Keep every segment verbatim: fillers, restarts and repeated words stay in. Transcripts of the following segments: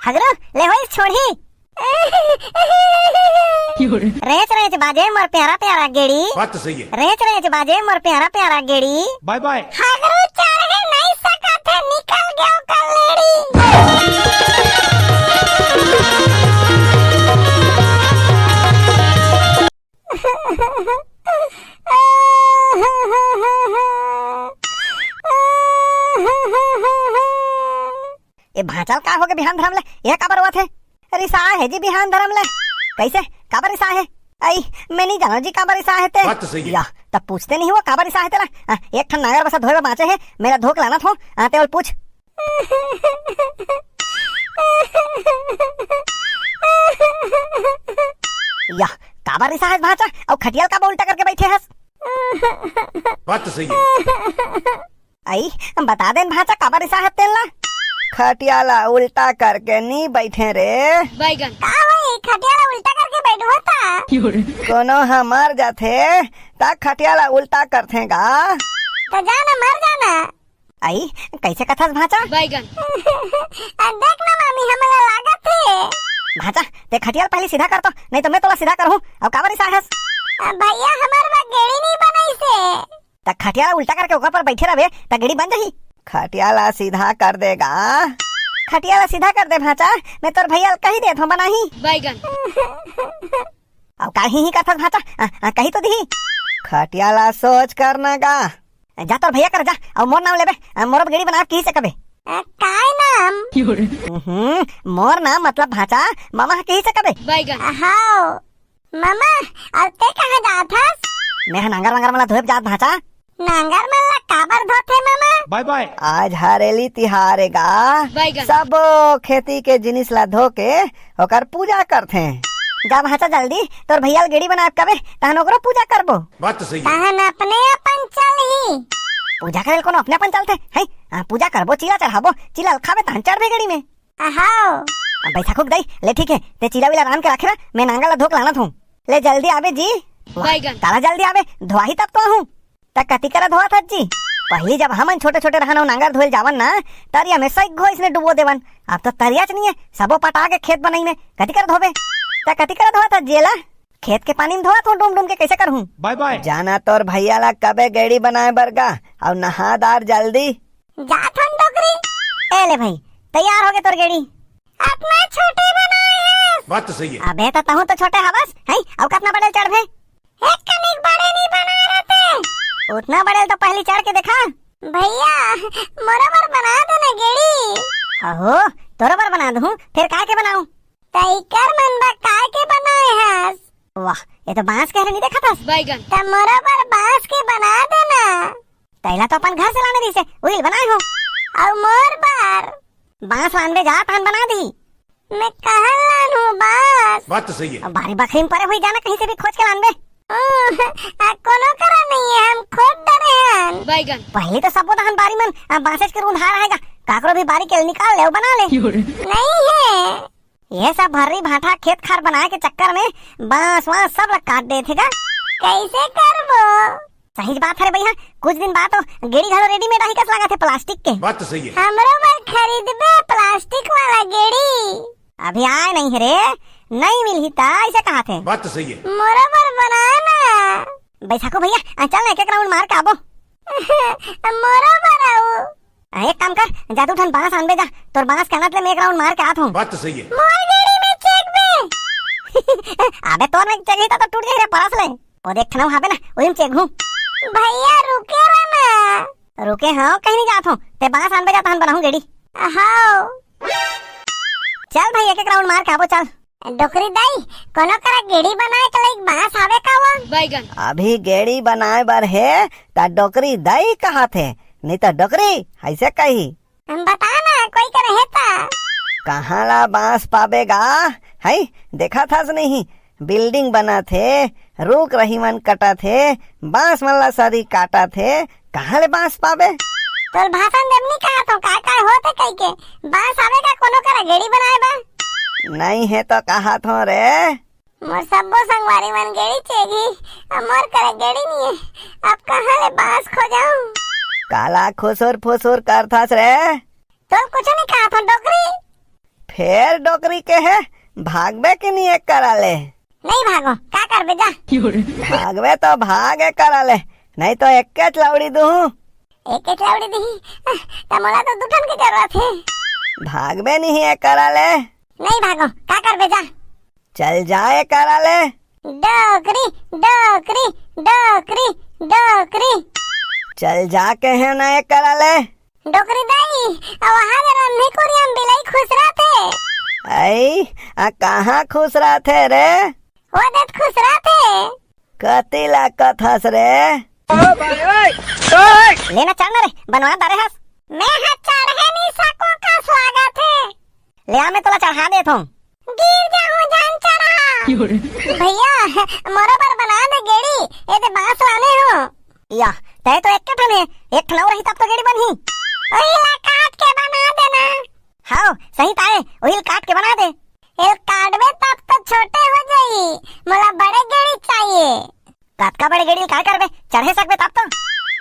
हगरू, ले होइस छोड़ही। Reach reach बाजे मोर प्यारा प्यारा गेड़ी। बात तो सही है। रेच रेच बाजे मोर प्यारा प्यारा गेड़ी। बाय बाय। हगरू चढ़े नहीं सकत है, निकल गयो कलेड़ी। ए भांचा ल का होगे बिहान धरम ले? ये काबर रोवत हे? रिसा हे जी बिहान धरम ले। कैसे? काबर रिसा हे? अई, मैं नहीं जानो जी काबर रिसा हे ते। बात तो सही है। या, तब पूछते नहीं हो काबर रिसा हे तेला? आ, एक ठन नांगर बस धोए बर बांचे हे, मेला धोक लाना थो। आ, तेवल पूछ। या, काबर रिसा हस भांचा? अउ खटिया ल काबर उल्टा करके बैठे हस? बात तो सही है। अई, बता देन भांचा, काबर रिसा हस तेन ला? खटिया ला उल्टा करके नी बैठे रे। बैगन। का होई, खटिया ला उल्टा करके बैठबो ता? कोनो ह मर जाथे, ता खटिया ला उल्टा करथे गा। तो जा ना, मर जा ना। अई, कैसे कथस भांचा? बैगन। आ, देख ना मामी, हमला लागत हे। भांचा, ते खटिया ल पहली सीधा कर तो, नहीं तो मैं तोला सीधा करहूं। अउ काबर रिसा हस? आ, भैया, हमर बर गेड़ी नहीं बनाइसे। त खटिया ला उल्टा करके ओकर पर बैठे रहबे, त गेड़ी बन जाही। खटिया ला सीधा कर देगा। खटिया ला सीधा कर दे भांचा, मैं तोर भैया ल कही देत हूं बनाही। बैगन। अउ का ही ही करथस भांचा, आ, आ, कही तो दिही। खटिया ला सोच करना गा। जा तोर भैया कर जा, अउ मोर नाम लेबे, आ, मोरो गेड़ी बनाब किही से कबे। आ, काय नाम? हम्म, मोर नाम मतलब भांचा, मामा ह किही से कबे। बैगन। हाओ। मामा, अउ ते कहाँ जात हस? मैं ह नांगर वांगर मन ला धोए जात भांचा। नांगर मन ला काबर धोथे मामा? बाय बाय। आज हरेली तिहार ए गा। बैगन। सबो खेती के जिनिस ला धो के ओकर पूजा करथे। जा भांचा जल्दी, तोर भैया ल गेड़ी बनाए कबे, तहन ओकरो पूजा करबो। बात तो सही है। तहन अपने अपन चलही। पूजा करे ल कोनो अपने अपन चलथे, हैं? आ, पूजा करबो, चीला चढ़ाबो, चीला ल खाबे तहन चढ़बे गेड़ी में। अहाओ। अब बैसाखू के दाई, ले ठीक है, ते चीला वीला रांध के रखे ना, मैं नांगर ला धोक लानत हूँ। ले जल्दी आबे जी। वाह, बैगन। काला जल्दी आबे, धोआही तब तो आहूँ। त कति करा धोवत हस जी? पहली जब हमन छोटे छोटे रहन अउ नांगर धोए ल जावन ना, तरिया में सैक घो इसने डुबो देवन। अब तो तरियाच नहीं है, सबो पटा के खेत बनई में, कति करा धोबे? त कति करा धोवत हस जी एला? खेत के पानी में धोवत हूँ डूम डूम के, कैसे करहूँ? बाय बाय। जाना तोर भैया ला कबे गेड़ी बनाए बर गा, अउ नहा दार जल्दी। जात हन डोकरी। ए ले भाई, तैयार होगे तोर गेड़ी। अतना छोटे बनाए हस। बात तो सही है। अबे त तहूँ तो छोटे हवस, हैं? अउ कतना बड़े ल चढ़बे? एक कनिक बड़े नहीं बना रहते। उतना बड़े ल तो पहली चढ़ के देखा। भैया, मोरो बर बना देना गेड़ी। अहो, तोरो बर बना दूँ, फिर काय के बनाऊँ? तैकर मन बर काय के बनाए हस? वाह, ये तो बांस के हरे नहीं देखत हस। बैगन। त मोरो बर बांस के बना देना। तैला तो अपन घर से लाने रहिसे, उहिल बनाए हो। अउ मोर बर? बांस लानबे जा, तहन बना दी। मैं कहाँ लानहूँ बांस? बात तो सही है। अब बारी बखरी में परे हुई जाना, कहीं से भी खोज के लानबे। ओह, आ कोनो करा नहीं है, हम खोद डरे हन। बैगन। पहले तो सबो दहन बारी मन, आ, बांसेच के रूंधा रहेगा। काकरो भी बारी के निकाल ले, बना ले। नहीं है। ये सब भर्री भांठा खेत खार बनाए के चक्कर में बांस वांस सब ला काट देथे गा। कैसे करबो? सही बात हरे भैया, कुछ दिन बाद तो गेड़ी घलो रेडीमेड आही कस लागत हे प्लास्टिक के। बात तो सही है। हमरो बर खरीदबे प्लास्टिक वाला गेड़ी। अभी आए नहीं हरे, नहीं मिलही त ऐसे कहा थे। बात तो सही है। मोरो बर बना ना। बैसाखू भैया, आ, चल ना, एक एक राउंड मार के आबो। मोरो बर आऊ। आ, एक काम कर, जा दू ठन बांस आनबे जा, तोर बांस के अनत ले मैं एक राउंड मार के आत हूँ। बात तो सही है। मोर गेड़ी में चेक बे। अबे तोर में चेक ही तो, तो टूट जाही रे परस ले। वो देख ठनऊ हाबे ना, उही में चेक हूँ। भैया रुके रह ना। रुके हूँ, कहीं नहीं जात हूँ। ते बांस आनबे जा, तहन बनाहूँ गेड़ी। हाओ। चल भाई, एक एक राउंड मार के आबो, चल। डोकरी दाई, कोनो करा गेड़ी बनाए के लाइक बांस हावे का वो? बैगन। अभी गेड़ी बनाए बर हे, त डोकरी दाई कहाथे, नहीं त डोकरी ऐसे कही। हम बता ना, कोई करा हे त। कहाँ ला बांस पाबे गा? हई, देखत हस नहीं, बिल्डिंग बनत हे, रूख रही मन कटत हे, बांस मन ला सरी काटत हे, कहाँ ले बांस पाबे? तोल भाषण देबनी कहा थो, काय काय होत हे कही के, बांस आवे का कोनो करा गेड़ी बनाए बा? नहीं हे तो कहा थो रे। मोर सब्बो संगवारी मन गेड़ी चेगी, अब मोर करा गेड़ी नहीं है, अब कहाँ ले बांस खोजाऊं? काला खुसुर फुसुर करथस रे? तोल कुछ नहीं कहा थो डोकरी। फेर डोकरी के हे, भागबे कि नहीं एक करा ले? नहीं भागो, का करबे जा। भागबे तो भाग एक करा ले, नहीं तो एक के लौड़ी दूहूं। एक के लौड़ी दीही? त मोला तो दू ठन के जरूरत हे। भागबे नहीं एक करा ले? नहीं भागो, का करबे जा। चल जा एक करा ले। डोकरी, डोकरी, डोकरी, डोकरी। चल जा के हे ना एक करा ले। डोकरी दाई, वहाँ दे रंधे कुरिया म बिलाई खुसरा थे। आई, आ कहाँ खुसरा थे रे? वो देत खुसरा थे। कति ला कथस रे? लेना चढ़ना रे, बनवा डारे हस। मैं हा चढ़े नहीं सको का स्वागत है। ले आ, मैं तोला चढ़ा देत हूँ। गिर जाहूं जान चढ़ा। भैया, मोरो बर बना दे गेड़ी, ए दे बांस लाने हो। या, तय तो एक ठन हे, एक ठन और रही तब तो गेड़ी बनही। ओही ला काट के बना देना। हाव, सही ताय, ओही ला काट के बना दे। एल काटबे तब तो छोटे हो जाई, मोला बड़े गेड़ी चाहिए। कतका बड़े गेड़ी ला काय करबे, चढ़े सकबे तब तो।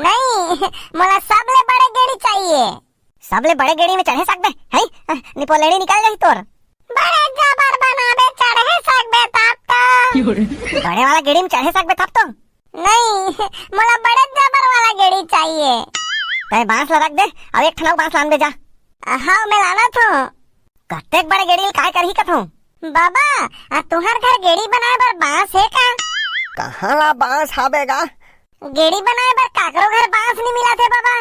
नहीं, मोला सबले बड़े गेड़ी चाहिए। सबले बड़े गेड़ी में चढ़े सकबे, हैं? निपोलेड़ी निकल जाही तोर। बड़े जबर बनाबे, चढ़े सकबे तब तो। बड़े वाला गेड़ी में चढ़े सकबे तब तो। नहीं, मोला बड़े जबर वाला गेड़ी चाहिए। तय बांस ला रख दे, अब एक ठन अउ बांस लान दे जा। हाँ, मैं लाना थो। कतेक बड़े गेड़ी ल काय करही कथो? बाबा, आ तुहर घर गेड़ी बनाए बर बांस हे का? कहाँ ला बांस हाबे गा? गेड़ी बनाए बर काकरो घर बांस नहीं मिला थे बाबा।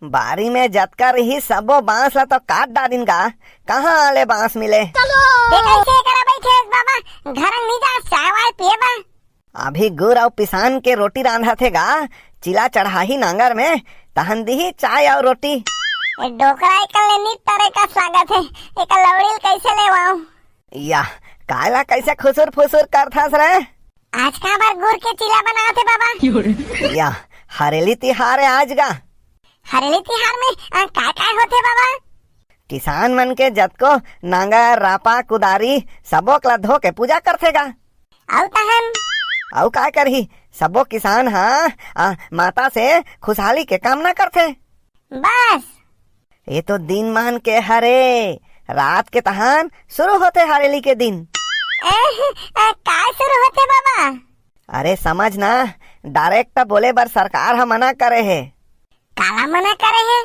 बारी में जतका रही सबो बांस ला तो काट डारिन गा, कहाँ आले बांस मिले? ते कैसे करा बैठे हस बाबा, घर नहीं जा चाय वाय पिए बा? अभी गुर अउ पिसान के रोटी रांधत हे गा, चिला चढ़ाही नांगर में, तहन दिही चाय अउ रोटी। ए डोकरा एकर ले नित तरे कस लागत हे, एकर लौड़ी ल कैसे लेवाऊं? या, काला कैसे खुसुर फुसुर करथस रे? आज का बर गुर के चिला बनात हे बाबा? या, हरेली तिहार हे आज गा। हरेली तिहार में, आ, काय काय होथे बाबा? किसान मन के जतको नांगर, रापा, कुदारी, सबो ला धो के पूजा करथे गा। अउ तहन? अउ काय करही, सबो किसान ह, आ, माता से खुशहाली के कामना करथे। बस। ये तो दिन मान के हरे, रात के तहान शुरू होथे हरेली के दिन। एह, ए, काय शुरू होथे बाबा? अरे समझ ना, direct बोले बर सरकार ह मना करे हे। काला मना करे हे?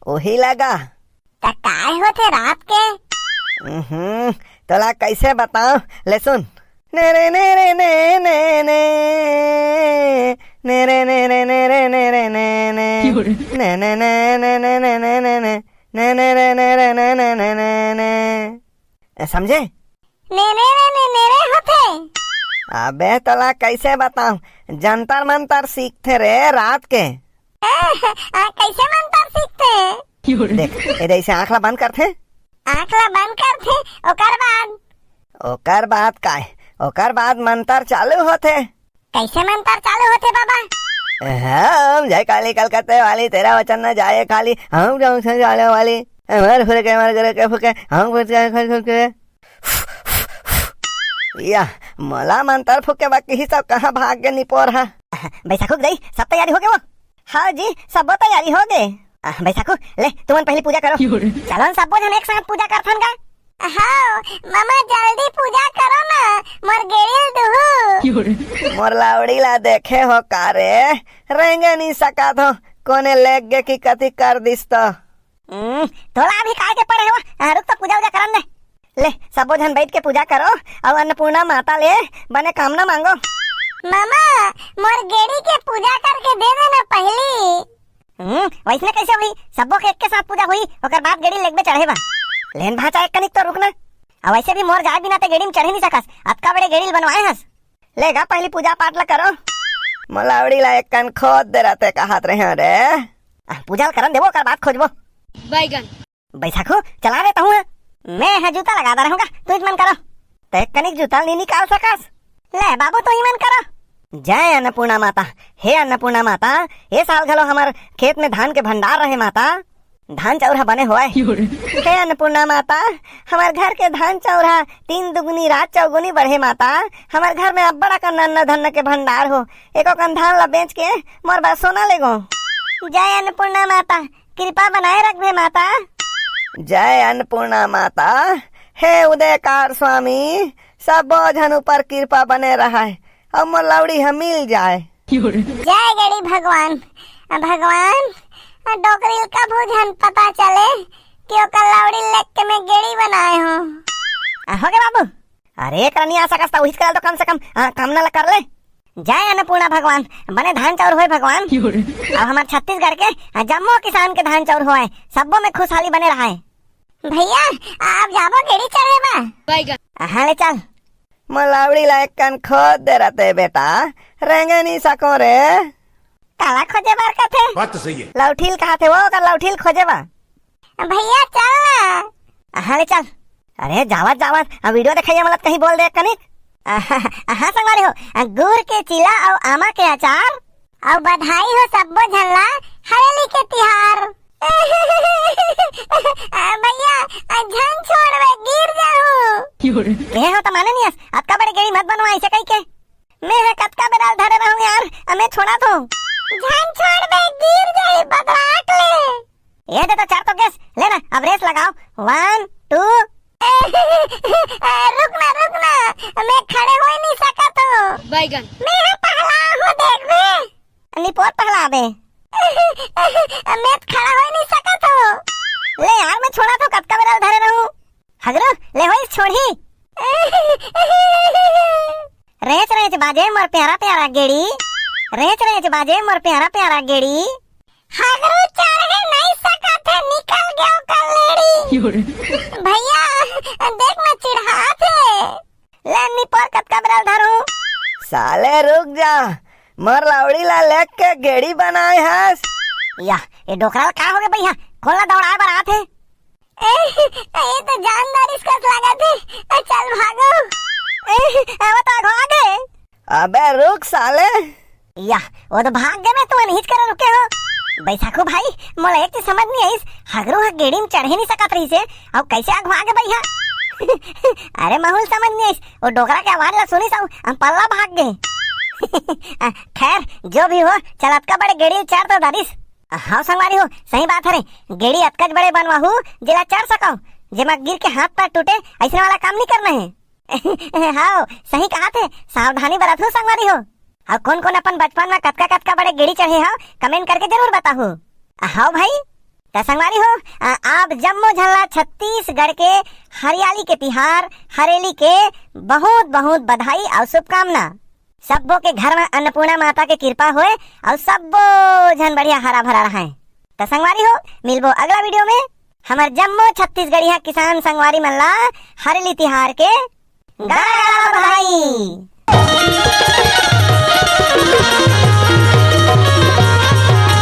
ओही लगा। त काय होथे रात के? उहुं, तोला कैसे बताओ? ले सुन। ने रे ने रे ने ने ने। ने रे ने रे ने रे ने रे ने ने। ने ने ने ने ने ने ने ने ने। ने ने रे ने रे ने ने ने ने ने। ए, समझे? ने ने रे ने ने रे होथे। अबे तोला कैसे बताऊं, जंतर मंतर सीखथे रे रात के। आ, आ, कैसे मंतर सीखथे? देख, ए दे ऐसे आंख ला बंद करथे। आंख ला बंद करथे, ओकर बाद? ओकर बाद काय? ओकर बाद मंतर चालू होथे। कैसे मंतर चालू होथे बाबा? हम जय काली कलकत्ते वाली, तेरा वचन न जाए खाली, हम जाऊं से जाने वाली, हमारे फुरे के, हमारे करे के फुके, हम फुरे के, फुके, फुके। या, मोला मंतर फुके बाकी ही सब कहाँ भाग गे निपोर हा? बैसाखू के दई, सब तैयारी हो गे वो? हाँ जी, सब तैयारी हो गे। आ, बैसाखू, ले, तुमन पहली पूजा करो। चलो न, सबो झन एक साथ पूजा करथन का? हाँ, मामा जल्दी पूजा करो ना, मोर गेड़ी ल दुहू। मोर लावड़ी ला देखे हो का रे? रेंगे नहीं सकत हो, कोने लेग गे कि कति कर दिस तो। हम्म, तोला अभी काय के पड़े हो? आ, रुक तो पूजा उजा करन दे। ले, सबो झन बैठ के पूजा करो, अउ अन्नपूर्णा माता ले बने कामना मांगो। मामा, मोर गेड़ी के पूजा करके दे देना पहली। हम्म, वैसने कैसे हुई? सबो के एक के साथ पूजा हुई, ओकर बाद गेड़ी लेगबे चढ़े बा। लेन भाचा एक कनिक तो रुकना। अउ वैसे भी मोर जाए बिना ते गेड़ी में चढ़े नहीं सकस, अतका बड़े गेड़ी ल बनवाए हस। ले गा पहली पूजा पाठ ला करो। मोलावड़ी ला एक कन खोद दे रहते कहत रहे रे। आ, पूजा ल करन देबो, ओकर बाद खोजबो। बैसाखू, चला रे तहूँ ह। मैं ह जूता लगा दे रहूँगा, तुझ मन करो। ते कनिक जूता नी निकाल सकस। ले बाबू, तू ही मन करो। जय अन्नपूर्णा माता। हे अन्नपूर्णा माता, ए साल घलो हमर खेत में धान के भंडार रहे माता, धान चाउर ह बने होवय। हे अन्नपूर्णा माता, हमर घर के धान चाउर ह तीन दुगुनी रात चौगुनी बढ़े माता, हमर घर में अब्बड़ अकन अन्न धन्न के भंडार हो, एको कन धान ला बेच के मोर बर सोना लेगो। जय अन्नपूर्णा माता, कृपा बनाए रखबे माता। जय अन्नपूर्णा माता, हे उदयकार स्वामी, सब्बो झन ऊपर कृपा बने रहय, अउ मोर लौड़ी ह मिल जाय। जय गेड़ी भगवान। भगवान, डोकरी ल कभू झन पता चले कि ओकर लौड़ी लेग के मैं गेड़ी बनाए हों। आ, हो गे बाबू। अरे, एकरा नइ आ सकस त उहिच करा तो कम से कम, आ, कामना ल कर ले। जय अन्नपूर्णा भगवान, बने धान चाउर होय भगवान। अब हमर छत्तीसगढ़ के, आ, जम्मो किसान के धान चाउर होय, सब्बो में खुशहाली बने रहय। भैया, आप जाबो गेड़ी चढ़े बर? हाँ, ले चल। मोर लौड़ी ला एक कन खोज दे रते बेटा, रेंगे नइ सकों रे। काला खोजे बर कथे? बात तो सही है। लौठी ल कहाथे वो, ओकर लौठी ल खोजे बर। भैया, चल ना। हाँ, ले चल। अरे, जावत जावत, आ, video देखाइया, मतलब कहीं बोल दे कनिक। हाँ, संगवारी हो, आ, गुर के चीला अउ आमा के अचार। अउ बधाई हो सब्बो झन ला हरेली के तिहार। आ, भैया, आ, झन छोड़बे, गिर जाहूं। के हो त माने नइ अस, अतका बड़े गेड़ी मत बनवा अइसे कहिके। मैं ह कतका बेरा ले धरे रहूं यार, अ, मैं छोड़ाथों। झन छोड़बे, गिर जाही बदराट ले। ये दे तो चढ़ तो गेस, ले ना, अब race लगाओ। One, two। रुक ना, रुक ना, मैं खड़े होय नइ सकत हों। बैगन। मैं ह पहला हों, देखबे। निपोर पहला बे। मैं खड़ा होय नइ सकत हों। ले यार, मैं छोड़ाथों, कतका बेरा ले धरे रहूं। हगरू, ले होइस छोड़ही। रेंच रेंच बाजे मोर प्यारा प्यारा गेड़ी, रेंच रेंच बाजे मोर प्यारा प्यारा गेड़ी। हगरू चढ़े नइ सकत हे, निकल गे ओकर लेड़ी। भैया, देख ना चिढ़ात हे। ले निपोर कतका बेरा ले धरूं। साले रुक जा, मोर लौड़ी ला लेग के गेड़ी बनाए हस। या, ये डोकरा ला का होगे भैया, कोन ला दौड़ाए बर आत हे? ए, ये तो जानदार इसका स्वागत है। ए, चल भागो। ए, वो तो आगो आगे। अबे रुक साले। या, वो तो भाग गे, मैं तो अनहिच करा रुके हों। बैसाखू भाई, मोला एक चीज समझ नइ आइस, हगरू ह गेड़ी म चढ़े नइ सकत रहिस हे, अउ कइसे आगो आगे भैया? अरे महूं ल समझ नइ आइस, वो डोकरा के आवाज ला सुनिस अउ हम पल्ला भाग गे। आ, खैर, जो भी हो, चल अतका बड़े गेड़ी ल चढ़ तो डारिस। हव संगवारी हो, सही बात हरे, गेड़ी अतकच बड़े बनवाहू, जेला चढ़ सकव, जेमा गिर के हाथ पैर टूटे, अइसने वाला काम नइ करना हे। हव, सही कहाथे, सावधानी बरतहू संगवारी हो। अउ कोन कोन अपन बचपन म कतका कतका बड़े गेड़ी चढ़े हव, comment करके जरूर बताहू। हव भाई, त संगवारी हो, आ, आप जम्मो झन ला छत्तीसगढ़ के हरियाली के तिहार हरेली के बहुत बहुत बधाई अउ शुभकामना। सब्बो के घर म अन्नपूर्णा माता के कृपा होय अउ सब्बो झन बढ़िया हरा भरा रहय। त संगवारी हो, मिलबो अगला video में। हमर जम्मो छत्तीसगढ़िया किसान संगवारी मन ला हरेली तिहार के गाड़ा गाड़ा बधाई।